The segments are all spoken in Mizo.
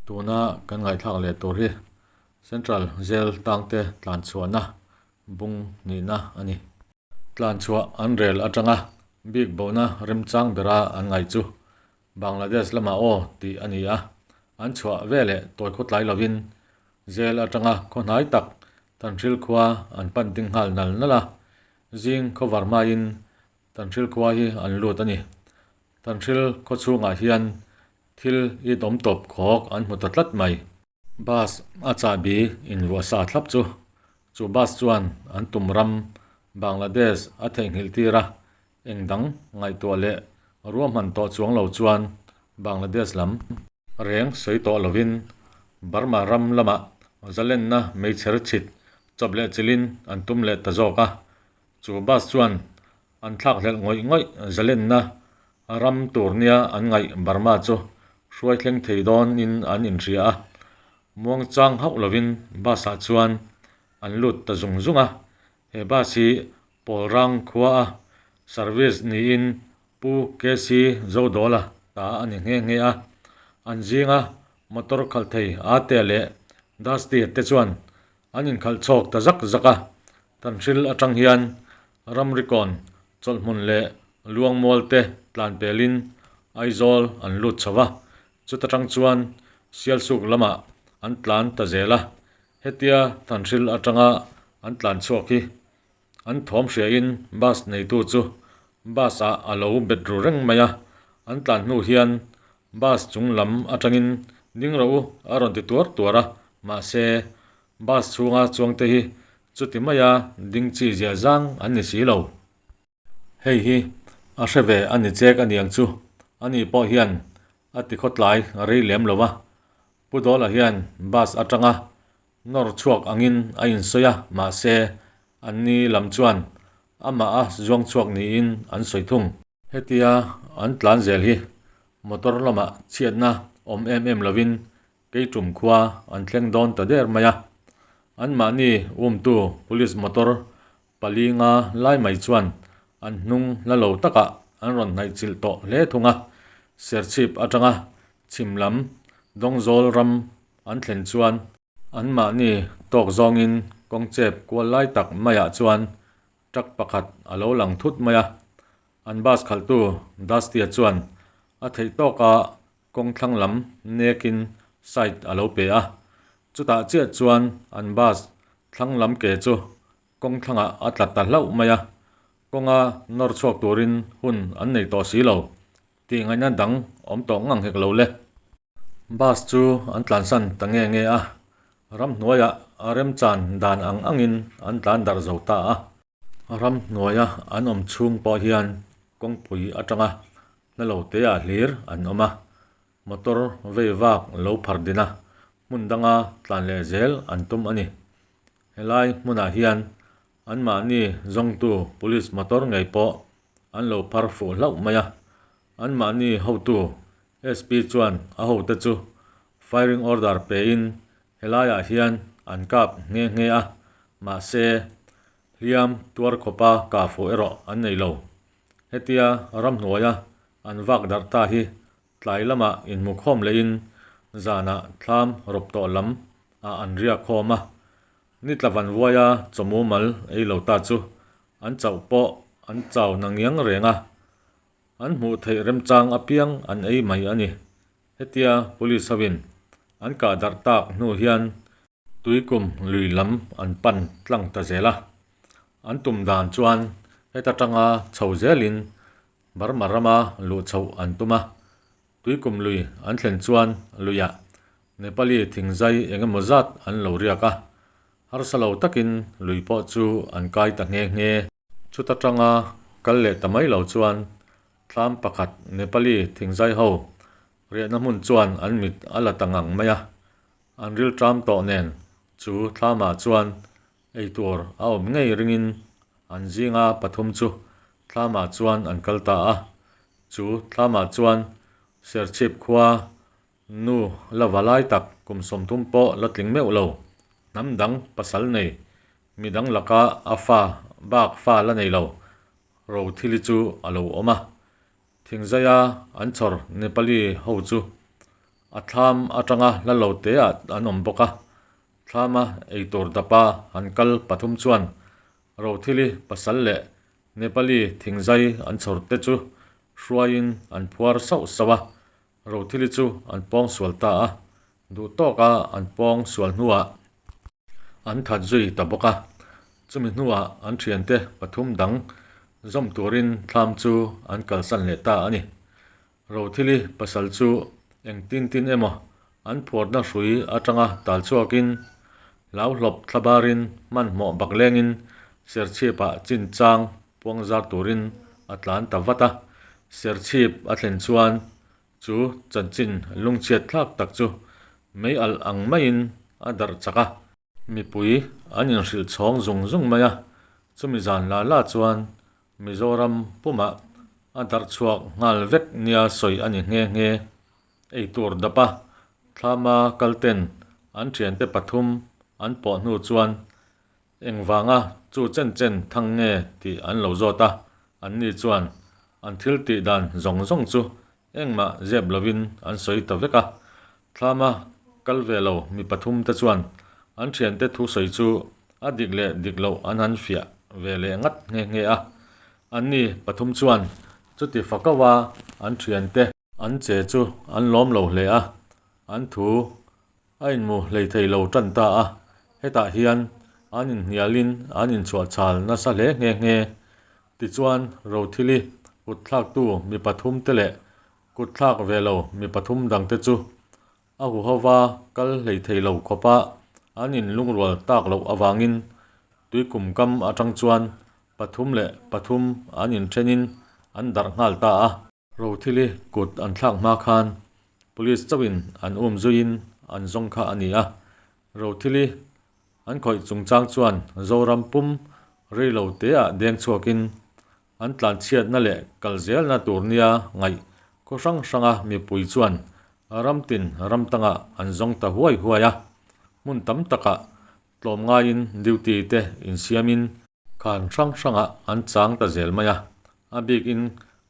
Tuna kan ngaihthlak leh tur hi Central Jail tangte tlanchhuahna bung nihna a ni. Tlanchhuah an rel atanga bik bohna remchang bera an ngaih chu Bangladesh lamah aw tih a ni a, an chhuah veleh tawi khawtlai lovin Jail atanga khaw hnai tak Tanhril khua an pan ding nghal nal nal a, zing khawvar hmain Tanhril khua hi an lut a ni. Tanhril khaw chhungah hian thil it awm tawp khawk an hmu ta tlat mai. Bus a chahbi invuah sa thlap chu, chu bus chuan an tum ram Bangladesh a theihnghilh tir a, eng dang ngaihtuah leh ruahman tawh chuang lo chuan Bangladesh lam reng sawi tawh lovin Burma ram lamah zalenna meichher chhit chawp leh chilhin an tum leh ta zawk a, chu bus chuan An thlakhlelh ngawih ngawih zalenna ram tur nia an ngaih Burma chu hruai thleng thei dawnin an inhria a, muangchang hauh lovin bus ah chuan an lut ta zung zung a. He bus hi Pawlrang khua a service niin Pu KC Zodawla ta a ni nghe nghe a, an zinga motor khalh thei Ate leh Dusty te chuan an inkhalh chhawk ta zak zak a, Tanhril atang hian Ramrikawn chawlhhmun leh Luangmual te tlan pelin Aizawl an lut chho va, chuta tang chuan Sialsuk lamah an tlan ta zel a, hetia Tanhril atanga an tlan chhuak hi an thawm hriain bus neitu chu bus ah a lo bet ru reng mai a, an tlan hnu hian bus chung lam atangin ding rawh u a rawn ti tuar tuar a, mahse Bus chhunga chuangte hi chuti maia ding chi zia zang an ni si lo. Hei hi a hre ve a ni chek a niang chu, ani pawh hian a ti khawtlai rei lem lo va. Pu Dawla hian bus atanga nawr chhuak angin a insawi a, mahse anni lam chuan amah a zuang chhuak niin an sawi thung. Hetia an tlan zel hi motor lamah chhiatna awm em em lovin Keitum khua an thleng dawn ta der mai a, anmahni umtu police motor pali nga lai mai chuan an hnung hla lo takah an rawn hnaih chilh tawh hle thung a, Serchhip atanga chhim lam Dawngzawl ram an thlen chuan anmahni tawk zawngin kawngchep kual lai tak maiah chuan truck pakhat a lo lang thut mai a, an bus khalhtu Dusty-a chuan a theih tawka Kawng thlang lam nekin side a lo pe a, chutah chiah chuan an bus thlang lam ke chu kawng thlangah a tla ta hlauh mai a, kawnga nawr chhuak turin hun an nei tawh si lo tih ngaihna dang awm tawh ngang hek lo le. Bus chu an tlansan ta nge nge a, ramhnuaiah a remchan dan ang angin an tlan darh zo ta a. Ramhnuaia an awm chhung pawh hian kawngpui atanga hna lo teah hlir an awm a, motor vei vak lo phar din a, hmun danga tlan leh zel an tum a ni. Helai hmunah hian anmahni zawngtu police motor ngei pawh an lo phar fuh hlauh mai a, anmahni hotu SP chuan a hote chu firing order pein Helaiah hian an kap nghe nghe a, mahse hliam tuar khawpa kah fuh erawh an nei lo. Hetia ramhnuaia an vak darh ta hi tlai lamah inhmukhawm lehin zanah thlam rawp tawh lam ah an riak khawm a, ni tla van vuaia chaw mumal ei lo ta chu an chauh pawh an chau na ngiang reng a, an hmuh theih remchang apiang an ei mai a ni. Hetia police hoin an kah darh tak hnu hian tuikum lui lam an pan tlang ta zel a, an tum dan chuan heta tanga chho zelin Burma rama luh chhoh an tum a, tuikum lui an thlen chuan luiah Nepali thingzai eng emaw zat an lo riak a, harsa lo takin lui pawh chu an kai ta nghe nghe. Chuta tanga kal leh ta mai lo chuan Thlam pakhat Nepali thingzai ho riahna hmun chuan an mit a la ta ngang mai a, an rilṭam tawh nen chu thlamah chuan eitur a awm ngei ringin an zinga pathum chu thlamah chuan an kal ta a, chu thlamah chuan Serchhip khua nu la va lai tak kum 30 pawh la tling meuh lo, hnam dang pasal nei midang laka a fa bak fa la nei lo Rothili chu a lo awm a, thingzaia an chhawr Nepali ho chu A thlam atanga hla lo teah an awm bawk a, thlama eitur dapa han kal pathum chuan Rothili pasal leh Nepali thingzai an chhawr te chu hruaiin an phuar sauh sauh a, Rothili chu an pawng sual ta a, duh tawka an pawng sual hnuah an that zui ta bawk a. Chumi hnuah an thiante pathum dang zawm turin thlam chu an kalsan leh ta a ni. Rothili pasal chu engtin tin emaw an phuarna hrui atanga tal chhuakin hlauhlawp thlabarin hmanhmawh bak lengin Serchhipah chinchang puangzar turin a tlan ta vat a. Serchhip a thlen chuan chu chanchin lungchhiat thlak tak chu mei alh ang maiin a darh chak a. Mipui an inhrilh chhawng zung zung mai a, chumi zan la la chuan Mizoram pumah a darh chhuak nghal vek nia sawi a ni nghe nghe. Eitur dapa thlama kalten an thiante pathum an pawh hnu chuan engvanga chu chen chen thang nge tih an lo zawt a, anni chuan an thil tih dan zawng zawng chu Engmah zep lovin an sawi ta vek a, thlama kal ve lo mi pathum te chuan an thiante thu sawi chu a dik leh dik loh an han fiah ve leh ngat nghe nghe a. Anni pathum chuan chuti fakaua an thiante an che chu an lawm lo hle a, an thu A inmu hlei thei lo tan ta a, hetah hian an inhnialin an inchhuahchhal nasa hle nghe nghe. Tichuan, Rothili kutthlaktu mi pathum te leh kutthlak ve lo mi pathum dangte chu a huhova kal hlei thei lo khawpa an inlungrual tak loh avangin tuikum kam atang chuan pathum leh pathum an inthenin an darh nghal ta a. Rothili kut an thlak hma khan Police chauhin an um zuiin an zawng kha a ni a. Rothili an khawih chungchang chuan Zoram pum rei lo teah deng chhuakin an tlanchhiatna leh kal zelna tur nia ngaih khaw hrang hranga mipui chuan ram tin ram tangah an zawng ta huai huai a. Hmun tam takah tlawmngaiin duty te insiamin Khan hrang hrangah an chang ta zel mai a, a bikin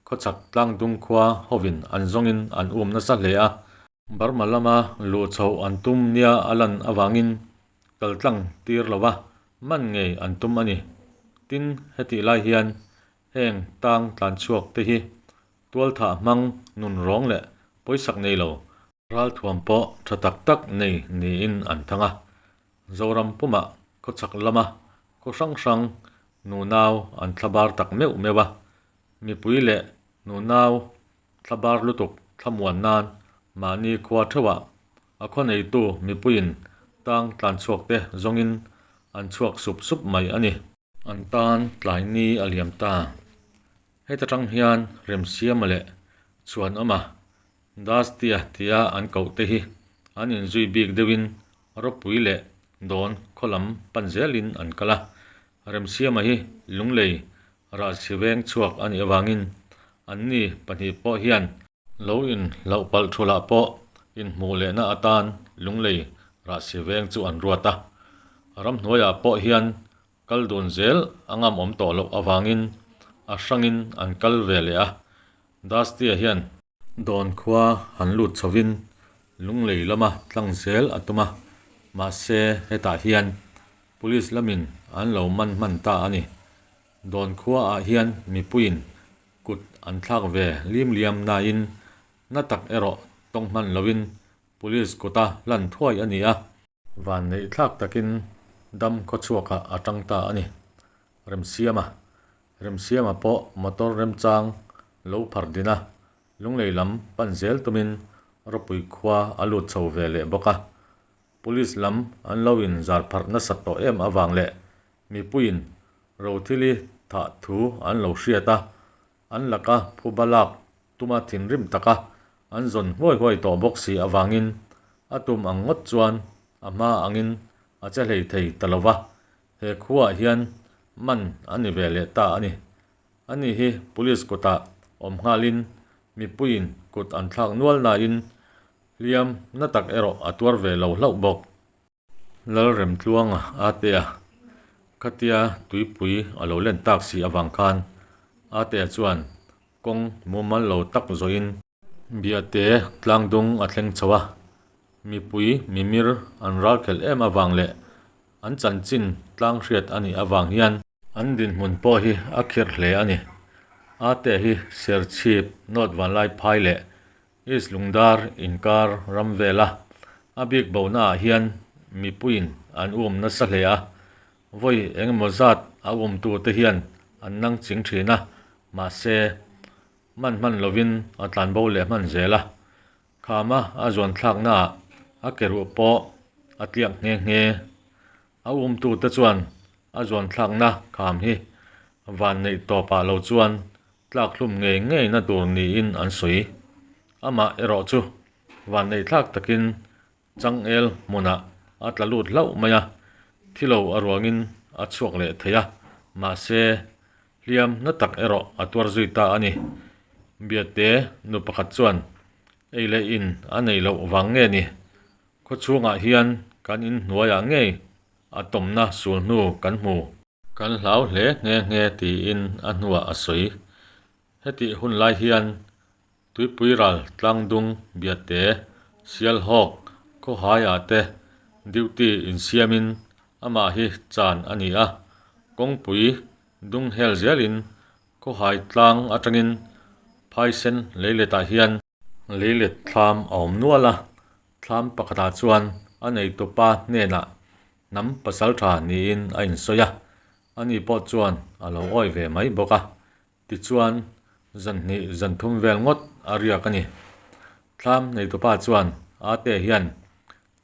khawchhak tlangdung khua hovin an zawngin an um nasa hle a. Burma lama luh chhoh an tum nia a lan avangin kaltlang tir lova man ngei an tum a ni. Tin, hetih lai hian heng tang tlan chhuak te hi tualthah hmang nun rawng leh pawisak nei lo, ralthuam pawh tha tak tak nei niin an thang a. Zoram pumah khawchhak lama khaw hrang hrang nunau an thlabar tak meuh meuh a, mipui leh nunau thlabar lutuk thlamuan nan mahni khua theuhah a khaw neitu mipuiin tang tlan chhuak te zawngin an chhuak sup sup mai a ni. An tan tlai ni a liam ta. Heta tang hian Remsiama leh Chhuanawma Dusty-a tia an koh te hi an inzui bik deuhin ropui leh dawn khaw lam pan zelin an kal a. Remsiama hi Lunglei rahsi veng chhuak a nih avangin anni pahnih pawh hian lo inhlauh palh thulah pawh inhmuh lehna atan Lunglei rahsi veng chu an ruat a. Ramhnuaiah pawh hian Kal dun zel a ngam awm tawh loh avangin a hrangin an kal ve leh a, Dusty-a hian Dawn khua han lut chhovin Lunglei lama tlang zel a tum a, mahse hetah hian Police lamin an lo man hman ta a ni. Dawn khuaah hian mipuiin kut an thlak ve lim liam nain na tak erawh tawng hman loin Police kuta hlan thuai a ni a. Van neih thlak takin dam khawchhuakah a tang ta a ni. Remsiama Remsiama pawh motor remchang lo phar din a, Lunglei lam pan zel tumin ropui khua a lut chho ve leh bawk a. Police lam an lo in zar pharh nasat tawh em avang leh mipuiin Rothili thah thu an lo hriat a, An laka phuba lak tuma thinrim taka an zawn huai huai tawh bawk si avangin a tum ang ngawt chuan a hma angin a che hlei thei ta lo va, he khuaah hian man a ni ve leh ta a ni. Ani hi police kutah awm nghalin mipuiin kut an thlak nual nain hliam na tak erawh a tuar ve lo hlauh bawk. Lalremtluanga Atea khatia tuipui a lo len tak si avang khan Atea chuan kawng mumal lo tak zawhin. Biate tlangdung a thleng chho a, mipui mimir an ralkhelh em avang leh an chanchin tlang hriat a nih avang hian an dinhmun pawh hi a khirh hle a ni. Ate hi Serchhip, North Vanlaiphai leh East Lungdar inkar ram vela a bik bonaah hian mipuiin an um nasa hle a, vawi engemaw zat a umtute hian an nang ching thin a, mahse hman hman lovin a tlanbo leh hman zel a, khama a zuan thlaknaah a ke ruh pawh a tliak nghe nghe. A umtute chuan a zuan thlakna kham hi van neih tawpah lo chuan tlak hlum ngei ngeina tur niin an sawi. Amah erawh chu van neih thlak takin Changel hmunah a tla lut hlauh mai a, thi lo a ruangin a chhuak leh thei a, mahse hliam na tak erawh a tuar zui ta a ni. Biate nu pakhat chuan ei leh in a nei loh vang nge ni? Khawchhungah hian kan inhnuaiah ngei a tawmna sul hnu kan hmu. Kan hlau hle nghe nghe tiin a hnuah a sawi. Hetih hun lai hian Tuipui ral tlangdung Biate, Sialhawk, Khawhaiah te duty insiamin amah hi chan a ni a, kawngpui dung hel zelin Khawhai tlang atangin phaisen leiletah hian leilet thlam a awm nual a, thlam pakhatah chuan a neitupa hnenah hnam pasaltha niin a insawi a, ani pawh chuan a lo awih ve mai bawk a. Tichuan, zan hnih zan thum vel ngawt a riak a ni. Thlam neitupa chuan Ate hian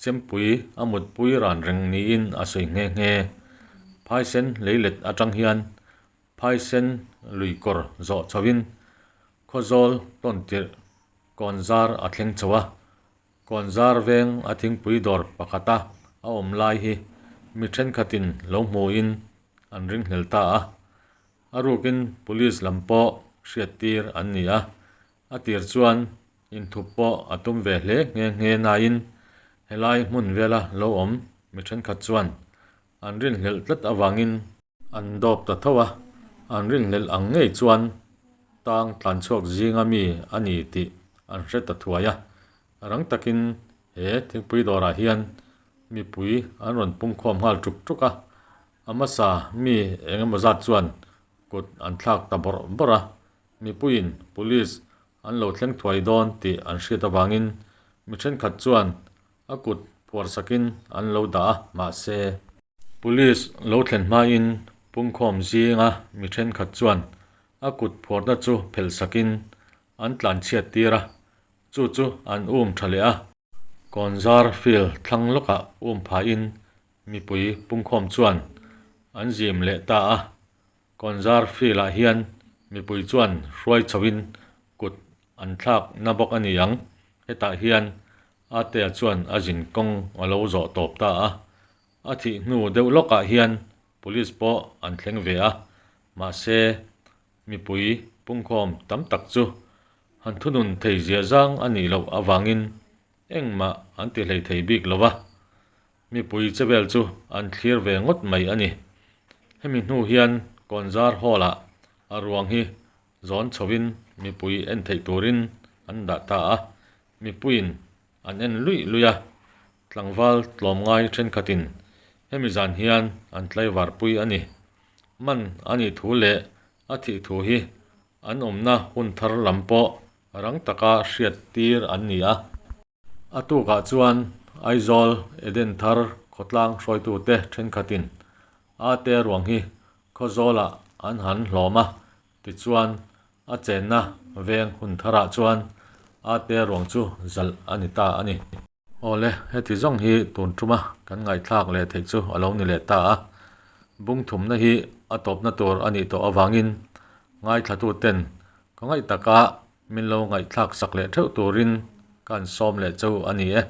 chempui a mutpui ran reng niin a sawi nghe nghe. Phaisen leilet atang hian phaisen lui kawr zawh chhoin Khawzawl tawntirh kawnzar a thleng chho a. Kawnzar veng a thingpui dawr pakhata a awm lai hi mi thenkhatin lo hmuin an ringhlel ta a. A rukin police lam pawh hriattir an ni a, a tir chuan inthup pawh a tum ve hle nghe nghe nain helai hmun vela lo awm mi thenkhat chuan an rinhlelh tlat avangin an dawp ta tho a, an rinhlelh ang ngei chuan tang tlanchhuak zinga mi a ni tih an hre ta thuai a, rang takin he thingpui dawrah hian mipui an rawn pungkhawm nghal tuk tuk a. A hmasa mi eng emaw zat chuan kut an thlak ta bawrh bawrh a, mipuiin police an lo thleng thuai dawn tih an hriat avangin mi thenkhat chuan a kut phuar sakin an lo dah a, mahse, police lo thlen hmain pungkhawm zinga mi thenkhat chuan a kut phuarna chu phelh sakin an tlanchhiat tir a, chu chu an um tha leh a. Kawnzar field thlang lawkah um phahin Mipui pungkhawm chuan an zim leh ta a, Kawnzar field-ah hian mipui chuan hruai chhoin kut an thlak na bawk a ni ang. Hetah hian Atea chuan a zin kawng a lo zawh tawp ta a, a thih hnu deuh lawkah hian police pawh an thleng ve a, mahse mipui pungkhawm tam tak chu han thunun thei zia zang a nih loh avangin engmah an ti hlei thei bik lo va. Mipui che vel chu an thlir ve ngawt mai a ni. Hemi hnu hian Kawnzar Hall-ah a ruang hi zawn chhovin mipui en theih turin an dah ta a, mipuiin an en luih luih a, tlangval tlawmngai thenkhatin hemi zan hian an tlaivarpui a ni. Man a nih thu leh a thih thu hi an awmna hun thar lam pawh rang taka hriattir an ni a. A tukah chuan Aizawl Edenthar khawtlang hruaitute thenkhatin Ate ruang hi Khawzawlah an han hlawm a, tichuan a chenna veng hun tharah chuan Ate ruang chu zalh a ni ta a ni. Awle, heti zawng hi tun tuma kan ngaihthlak leh theih chu a lo ni leh ta a, bung thumna hi a tawpna tur a nih tawh avangin ngaithlatuten ka ngaih taka Min lo ngaihthlak sak leh theuh turin ka an sawm leh cheu a ni e.